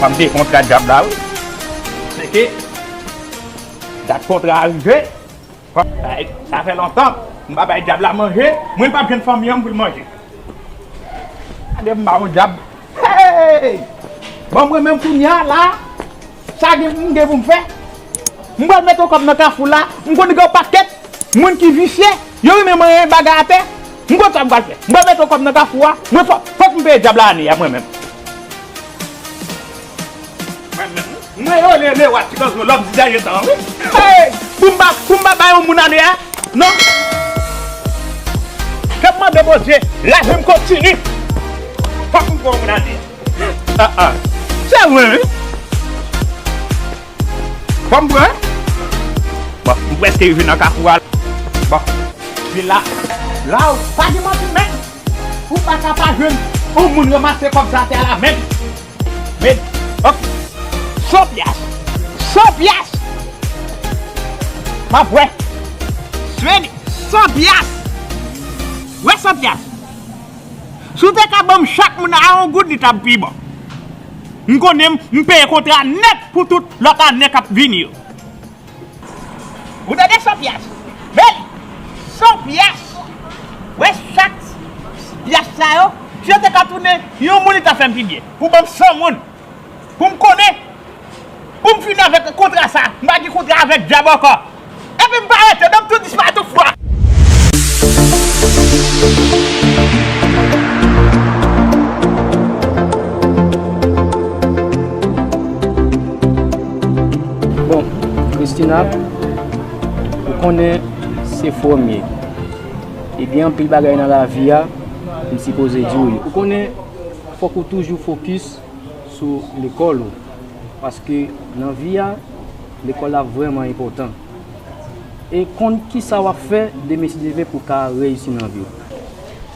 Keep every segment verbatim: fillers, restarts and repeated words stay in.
Fò m te kontra dyab la, wi. Se ke dat kontra a rive. Fò, sa fè lontan m pa bay dyab la manje. Mwen pa jwenn fanmi an pou l manje. Gade m ba yon dyab. Hey! Bon, mwen menm kounye a la, sa gen, m gen pou m fè? M pral mete yon kòb nan Kafou la, m konn gen yon pakèt moun ki visye, yo renmen manyen bagay atè. M konn sa m pral fè. M pral mete yon kòb nan Kafou a, mwen fò, fòk m peye dyab la ane a mwen menm. Mwen menm, mwen yo le, le wa ti gazon lòm di dèyè tan, wi. Hey! Pou m pa, pou m pa bay yon moun ane a, non. Fè m mande Bondye, lavi m kontini. Fòk m pran yon moun ane a. Ah, ah. Se vre, wi. Fò m pran. Bon, m prèske rive nan Kafou a. Bon, vin la. La, ou pa gen manti, menm. Ou pa ka pa jwenn yon moun ranmase kòb sa atè a la, menm. Men, ok. San pyas. San pyas. M ap wè. Sweni, san pyas. Wè san pyas. Si w te ka ban m chak moun a yon goud, li t ap pi bon. M konnen m, m peye kontra nèt pou tout lòt ane k ap vini yo. Ou tande san pyas? Men, san pyas. Wè chak pyas sa yo, si yo te ka tounen yon moun, li ta fè m pi byen. Pou ban m san moun, pou m konnen, pou m fini avèk kontra sa, m pa gen kontra avèk dyab ankò. Epi m pa rete, non, m tou disparèt tout fwa. Bon, Christina, ou konnen se frè m ye. E gen anpil bagay nan lavi a, m sipoze di w li. Ou konnen, fòk ou toujou fokis sou lekòl ou. Paske nan vi a, lekòl la vrèman enpòtan. E konn kisa w ap fè demen si Dye vle pou w ka reyisi nan vi w.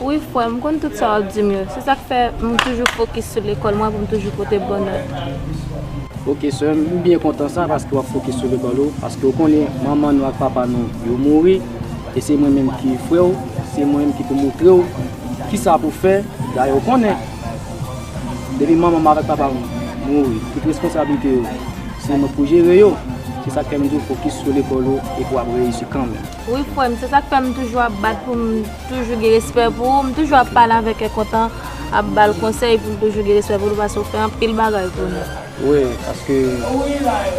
Wi, frè m, m konn tout sa w ap di m yo. Se sa k fè m toujou fokis sou lekòl mwen pou m toujou pote bon nòt. Ok, sè m, m byen kontan sa paske w ap fokis sou lekòl ou. Paske w konnen manman nou ak papa nou, yo mouri. E se mwen menm ki frè w, se mwen menm ki pou montre w kisa pou w fè. Dayè, w konnen, depi manman m avèk papa m mouri, tout responsablite yo, se mwen k pou jere yo. Se sa k fè m di w fokis sou lekòl ou epi w ap reyisi kanmenm. Wi, frè m, se sa k fè m toujou ap bat pou m toujou gen respè pou ou, m toujou ap pale avèk kè kontan, ap ba l konsèy pou l toujou gen respè pou nou, paske w fè anpil bagay pou nou. Wi, paske,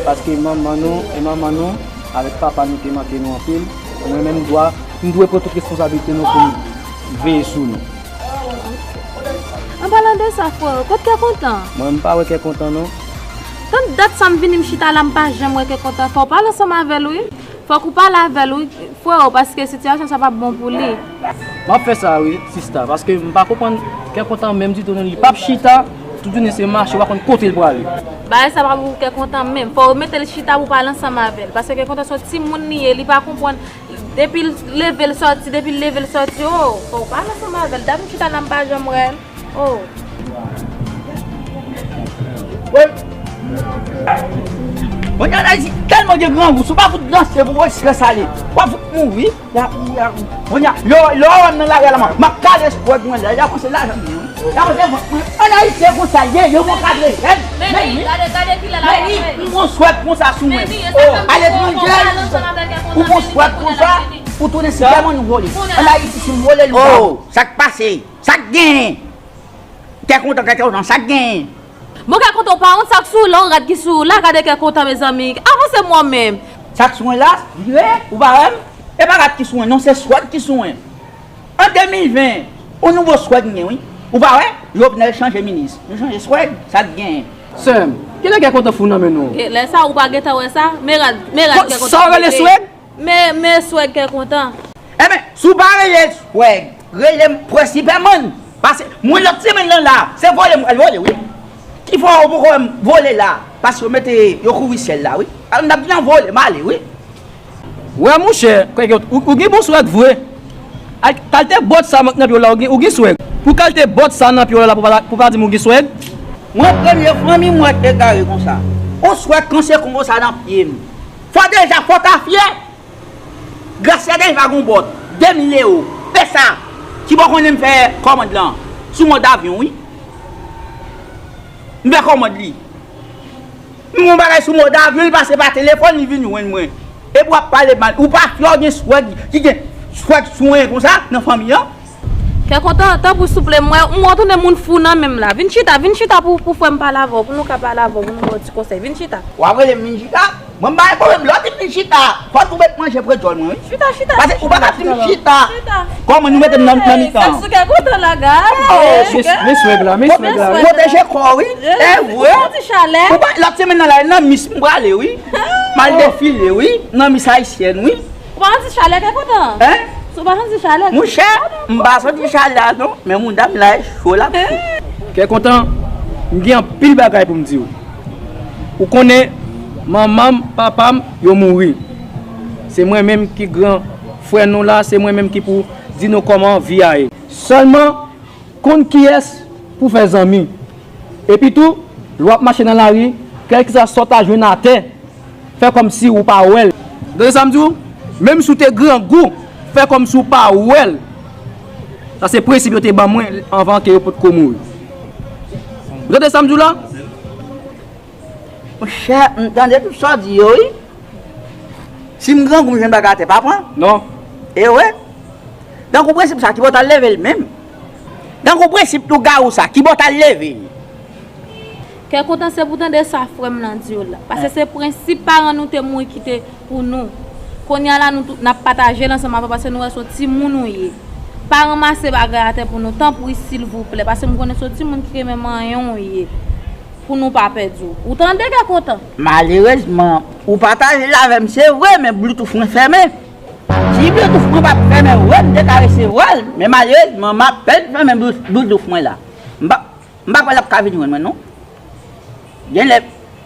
paske manman nou, e manman nou, avèk papa nou te manke nou anpil. Mwen menm, m dwa, m dwe pran tout responsablite nou pou m veye sou nou. An palan de sa, frè, kote kè kontan? Mwen, m pa wè kè kontan, non. Tann dat sa m vini, m chita la, m pa janm wè kè kontan. Fò w pale ansanm avè l, wi. Fòk ou pale avè l, wi, frè, paske sitiyasyon sa p ap bon pou li. M ap fè sa, wi, sista, paske m pa konprann kè kontan menm ditou, non, li p ap chita, tout jounen se mache, w pa konn kote l prale. Bagay sa p ap bon pou kè kontan menm. Fò w mete l chita pou w pale ansanm avè l, paske kè kontan se yon timoun li ye, li pa konprann. Depi l leve l sòti, depi l leve l sòti, o, fò w pale ansanm avè l. Dat m chita la, m pa janm wè l. O. Wi. Bon, Anayiti tèlman gen grangou, si w pa fout danse pou w estrès ale, w ap fout mouri. Ya, ya. Bon, ya, lè, lè w wè m nan lari a la, m ap kale swèg mwen la, y ap panse lajan m ye, wi. Y ap panse vant mwen. Anayiti se konsa l ye, yo gon kadre rèd. Men li, gade, gade kilè l ap fè. Men li, m gon swèg konsa sou mwen. O, aletranje, ou gon swèg konsa, ou tounen si dèmon nou vole. Anayiti, si m vole l, ou pa. O, sa k pase? Sa k genyen? Kè kontan, kè kontan, sa k genyen? Bon, kè kontan, ou pa wont sa k sou ou la, yon rad ki sou ou la, gade kè kontan, mezanmi. Avanse mwen menm. Sa k sou mwen la, vire, ou pa wè m? E pa rad ki sou mwen, non, se swèg ki sou mwen. An de mil ven, yon nouvo swèg m gen, wi. Ou pa wè? Jovenel chanje minis. Nou chanje swèg, sa k genyen? Sè m, kilè kè kontan fout nan men nou? Lè sa, ou pa gentan wè sa? Men rad, men rad kè kontan. Sa w rele swèg? Men, men swèg kè kontan. Enben, si w pa rele l swèg, rele m frè Sipèman. Paske mwen lòt semèn nan la, se vole m pral vole, wi. Ki fè w poko wè m vole la? Paske yo mete, yo kouvri syèl la, wi. Alò, m t ap di n ap vole, m ale, wi. Wè, monchè, ou, ou gen bon swèg vre. Ak kalite bòt sa mank nan pye w la, ou gen, ou gen swèg. Pou kalite bòt sa nan pye w la, pou pa, pou pa di m ou gen swèg. Mwen premye fanmi m wè k egare konsa. Yon swèg konsekan konsa nan pye m. Fò deja, fò ta fyè. Gracia Delva gon bòt, de mil ewo. Pè sa, ki bò konnen m fè kòmand lan? Sou mòd avyon, wi. M fè kòmand li. M gen yon bagay sou mòd avi, li pase pa telefòn, li vin jwenn mwen. Epi w ap pale mal. Ou pa fyè w gen swag ki gen swag sou mwen konsa nan fanmi an? Kè kontan, tanpri souple, m wè, m wè w tounen moun fou nan men m la. Vin chita, vin chita pou, pou frè m pale avè w, pou nou ka pale avè w, pou nou ba w ti konsèy. Vin chita. W ap rele m vin chita? Mwen m pa gen pwoblèm, lè w di m vin chita, fò w tou met manje pre djòl mwen, wi. Chita, chita. Paske ou pa ka di m chita. Chita. Kòman nou mete m nan, nan mitan? Sa sou kè kontan la, gad. Oh, men, men swag la, men swag la, wi. Pwoteje kò w, wi. E vre. Yon ti chalè. Ou pa, lòt semèn nan la, nan Miss m prale, wi. M al defile, wi. Nan Miss Haïtienne, wi. Ou pa santi chalè kè kontan? Hein? Ou pa santi chalè? Monchè, m pa santi chalè a non, men mouda m la e cho l ap cho. Kè kontan, m gen anpil bagay pou m di w. Ou konnen, manman m, papa m, yo mouri. Se mwen menm ki gran frè nou la, se mwen menm ki pou di nou kòman vi a ye. Sèlman, konn kiyès pou fè zanmi. Epi tou, lè w ap mache nan lari, kèlkeswa sa w ta jwenn atè, fè kòmsi ou pa wè l. Tande sa m di w? Menm si w te grangou, fè kòmsi w pa wè l. Sa se prensip yo te ban mwen anvan ke yo potko mouri. Ou tande sa m di w la? Monchè, m tande tout sa w di yo, wi. Si m grangou, m jwenn bagay atè, pa pran? Non. E wi. Tankou prensip sa, ki bò t al leve l menm? Tankou prensip lougawou sa, ki bò t al leve l? Kè kontan, se pou tande sa frè m nan di w la. Paske se prensip paran nou te mouri kite pou nou. Kounye a la, nou tout, n ap pataje l ansanm avè w, paske nou wè se yon timoun ou ye. Pa ranmase bagay atè pou nou, tanpri, silvouplè, paske m konnen se yon timoun ki renmen manyen w ye. Pou nou pa pèdi w. Ou tande, kè kontan? Malerezman, ou pataje l avè m, se vre, men Bluetooth mwen fèmen. Si Bluetooth mwen pa t fèmen vre, m te ka resevwa l, men malerezman, m apèn fèmen Bluetooth mwen la. M pa, m pa kwè l ap ka vin jwenn mwen, non. Genlè,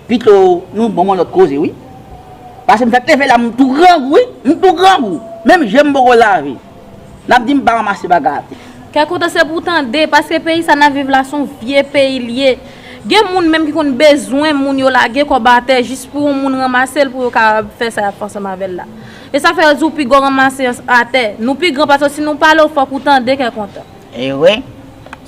pito nou ban m yon lòt koze, wi. Paske m fèk leve la, m tou grangou, wi. M tou grangou. Menm je m poko lave. N ap di m pa ranmase bagay atè. Kè kontan, se pou w tande, paske peyi sa n ap viv la, se yon vye peyi l ye. Gen moun menm ki konn bezwen moun yo lage kòb atè jis pou yon moun ranmase l pou yo ka fè sa y ap fè ansanm avè l la. E sa fè yo di w pi gwo ranmase atè. Nou pi gran pase w, si nou pale w fòk ou tande, kè kontan. E vre.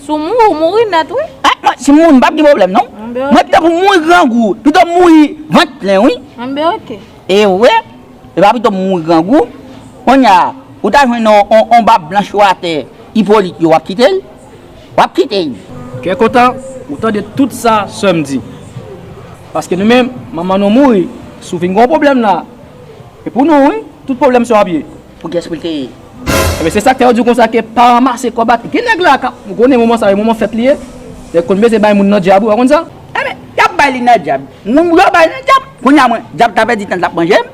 Si w mouri, w mouri nèt, wi. Ah, mwen, si m mouri, m p ap gen pwoblèm, non. Mwen pito pou m mouri grangou, pito m mouri vant plen, wi. Anben, oke. E vre. E pa pito m mouri grangou. Kounye a, ou ta jwenn yon, yon, yon bab blanch yo atè, Ipolit yo, w ap kite l? W ap kite l. Kè kontan, ou tande tout sa sè m di. Paske nou menm, manman nou mouri, si w vin gen yon pwoblèm la, e pou nou, wi, tout pwoblèm sa w ap ye. Pou kiyès pou l te ye? Enben, se sa k fè yo di w konsa ke pa ranmase kòb atè. Gen nèg la, ka, ou konnen moman sa, e moman fèt li ye. Nèg konn bezwen bay moun nan djab, wi, w konn sa? Enben, y ap bay li nan djab. Moun yo bay nan djab. Kounye a mwen, djab ta pèdi tan l t ap manje m.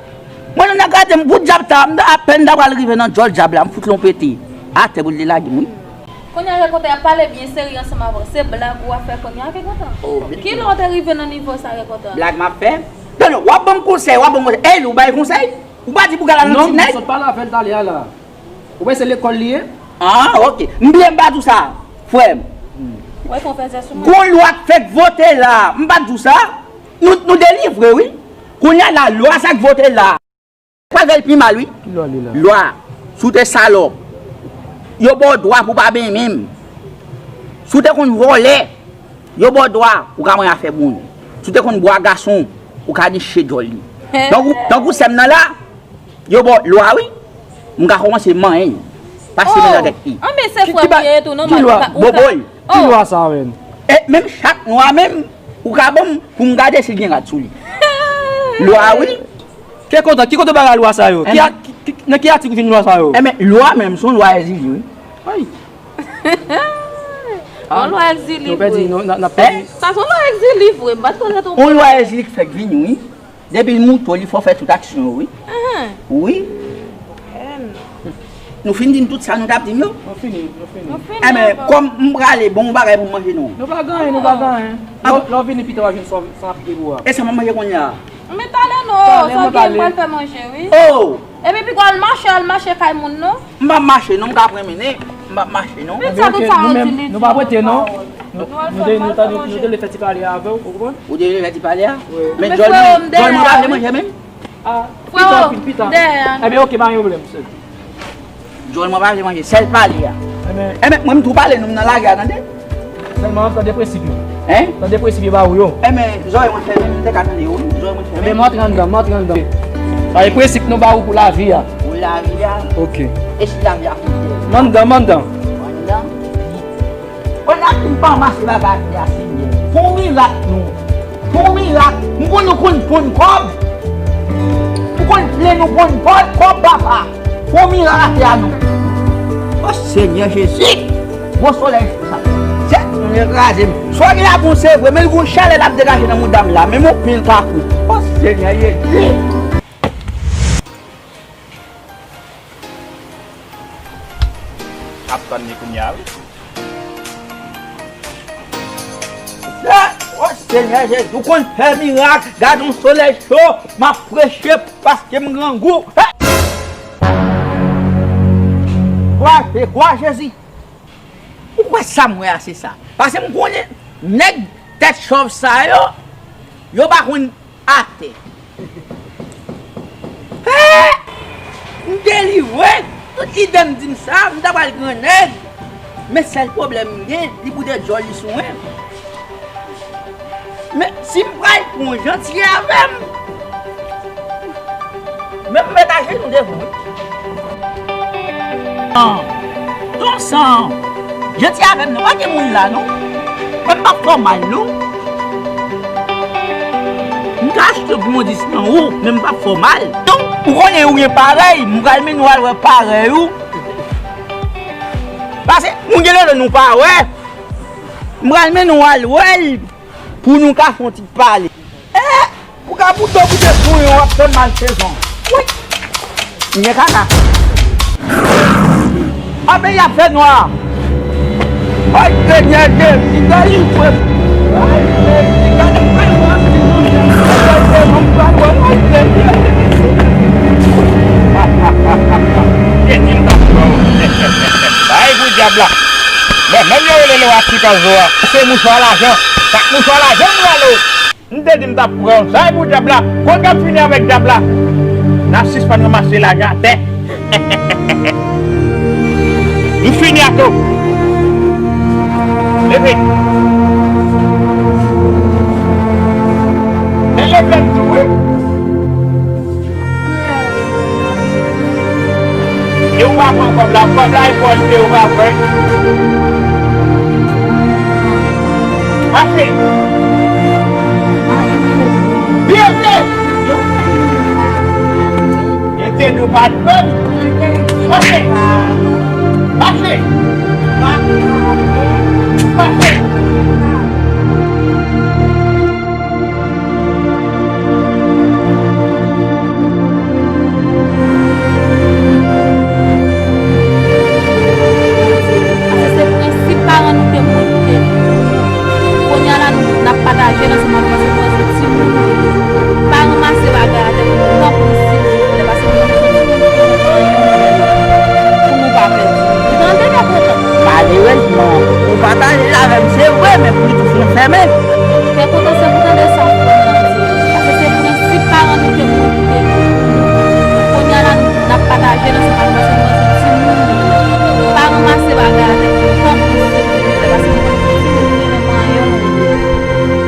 Mwen menm nan gade m, pou djab ta, m ta apèn ta pral rive nan djòl djab la, m fout l yon pete atè pou l te lage m, wi. Kounye a, kè kontan, y ap pale byen serye ansanm avè w. Se blag ou ap fè kounye a, kè kontan. Oh, blag. Kilè w te rive nan nivo sa, kè kontan? Blag m ap fè? Non, non, w ap ban m konsèy, w ap ban m konsèy. Ey, ou bay konsèy? Ou pa di pou gala nan ti nèg? Non, m sot pale avè l talè a la. Ou wè se lekòl li ye? Ah, ok. M byen m pa di w sa, frè m. Wè konfèsè sou mwen. Gon lwa k fèk vote la. M pa di w sa. Nou, nou delivre, wi. Kounye a la, lwa sa k vote la. Pral fè l pi mal, wi. Ki lwa li la? Lwa. Si w te salòp, yo ba w dwa pou w pa benyen menm. Si w te konn vòlè, yo ba w dwa pou w ka manyen afè moun. Si w te konn bwa gason, ou ka niche djòl li. Tankou, tankou sè m nan la, yo ba w lwa, wi. M ka kòmanse manyen l. Pase men nan tèt li. Anben se frè m li ye tou, non, ki lwa? Bobol. Ki lwa sa menm? E menm chat nwa menm, ou ka ban m pou m gade si l gen rad sou li. Lwa, wi. Kè kontan, ki kote w bay lwa sa yo? Ki a-, ki, ki, nan ki atik ou jwenn lwa sa yo? Enben, lwa menm, se yon lwa Èzili, wi. Ay. Yon lwa Èzili vre. Nou pèdi, nou, n ap pèdi. Sa se yon lwa Èzili vre, m pa t konnen tou. Yon lwa Èzili k fèk vini, wi. Depi l mouto, li fò fè tout aksyon yo, wi. Wi. Nou fin di m tout sa nou t ap di m yo? Nou fini, nou fini. Enben, kòm m prale, bon, yon bagay pou m manje non. Nou pa gen anyen, nou pa gen anyen. Lè w vini pita, w a jwenn sa w ap debou a. E sa m ap manje kounye a? Men talè non, sa w gen m pral fè manje, wi. Oh! Epi piga w al mache, al mache kay moun non. M p ap mache non, m ka pran mennen. M p ap mache non. Men sa tout sa yo di li di. Nou pa prete non. Nou, nou te, nou ta, nou, nou te vle fè ti pale avè w, ou konprann? Ou te vle fè ti pale a? Wi. Men djòl mwen, djòl mwen pa vle manje menm? Ah, pita, pita. Enben, ok, pa gen pwoblèm, sè. Djòl mwen pa vle manje, sèl pale a. Enben, mwen m tou pale, nou m nan lagè a, tande? Sèlman, tande prensip yo. Hein? Tande prensip yo ba ou yo. Enben, zòrèy mwen fèmen, m te ka tande yo, wi. Zòrèy mwen fèmen. Enben, mwen antre anndan, mwen antre anndan. Sa e prensip nou ba ou pou lavi a. Pou lavi a. Ok. E si lavi a koute? M anndan, m anndan. M anndan. Kounye a m pa anmase bagay atè a, Senyè. Fè yon mirak non. Fè yon mirak. M konn nou konn ponn kòb. Ou konn plen nou ponn kòb, kòb, papa. Fè yon mirak atè a non. O Senyè Jezi. Gwo solèy cho sa. Tèt mwen kraze m. Swa gen la bon se vre, men l gon chalè l ap degaje nan mouda m la. Men m yon pil kakou. O Senyè Jezi. Ap tann li kounye a, wi. Sè, o Senyè Jezi, ou konn fè mirak, gad yon solèy cho, m ap preche paske m grangou. Hey! Kwa, e kwa Jezi. Ou kwè sa m wè a se sa? Paske m konnen nèg tèt chòv sa yo, yo pa konn atè. Hey! M delivre! Tout ide m di m sa, m ta pral grannèg. Men sèl pwoblèm m gen, li pou de djòl li sou mwen. Men si m pral pran yon janti avè m, men m met ajenou devan wi. An, ton san, janti avè m non, pa gen moun la non. Men m p ap fè w mal non. M ka achte pou yon dis nan ou, men m p ap fè w mal. Donk, ou konnen ou gen parèy, m pral mennen w al wè parèy ou. Paske, moun gen lè nou pa wè. M pral mennen w al wè l pou nou ka fè yon ti pale. Eh! Pou ka pou do pou te pou yo, w ap fè mal sezon. Wi! Nye kaka. Ape y ap fè nwa. Ay, Senyè Jezi, delivre m. Ay, Jezi, gade m pral wè anpil moun. Ay, Senyè, m pral wè. Ay, Senyè. Jezi, m t ap pran w. Bay pou dyab la. Mwen menm yo rele l owa ti kazo a. Se mouchwa lajan. Sak mouchwa lajan m rale w. M te di m t ap pran w. Sa e pou dyab la. Kote k ap fini avèk dyab la? N ap sispann ranmase lajan atè. M fini ak ou. Leve. Men leve m di w wi. E ou pa pran kòb la, kòb la e fòlte ou pa pran. Mache. Byen vre. Ete nou pa t menm. Mache. Mache. Mache. Paske se prensip paran nou te montre. Kounye a la, n ap pataje l ansanm avè w, paske nou se timoun. Pa ranmase bagay atè pou nou, tanpri, silvouplè, paske nou se timoun, pou nou pa pèdi. Ou tande, Pè Kontan? Malerezman, ou pataje l avè m, se vre, men pou li tou fin fèmen. Pè Kontan, se pou tande sa w fè nan di. Paske se prensip paran nou te montre. Kounye a la, n ap pataje l ansanm avè w, paske nou se timoun. Pa ranmase bagay atè pou nou, tanpri, silvouplè, paske nou se timoun, nou renmen manyen nou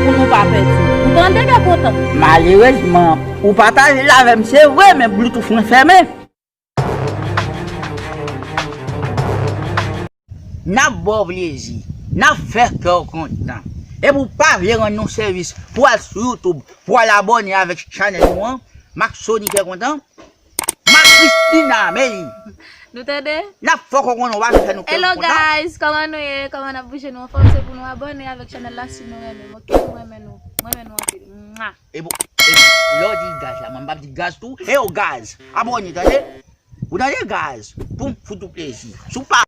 pou nou pa pèdi. Ou tande, Pè Kontan? Malerezman, ou pataje l avè m, se vre, men pou li tou fin fèmen. N ap ba w plezi, n ap fè kè w kontan. Epi w pa vle rann nou sèvis pou w al sou YouTube, pou w al abòne avèk chanèl nou an, Maxony Kè Kontan, Maxistina, men li. Nou tande? N ap fè w konprann, w pa vle fè nou kè kontan. Hello guys, kòman nou ye? Kòman n ap bouje? Nou anfòm? Se pou nou abòne avèk chanèl la si nou renmen m, oke? Nou renmen nou. Mwen renmen nou anpil. Mwa. E bon, e bon, lè w di gaz la, mwen m p ap di gaz tou. E yo gaz, abòne, tande? Ou tande gaz? Pou m fout ou plezi. Si w pa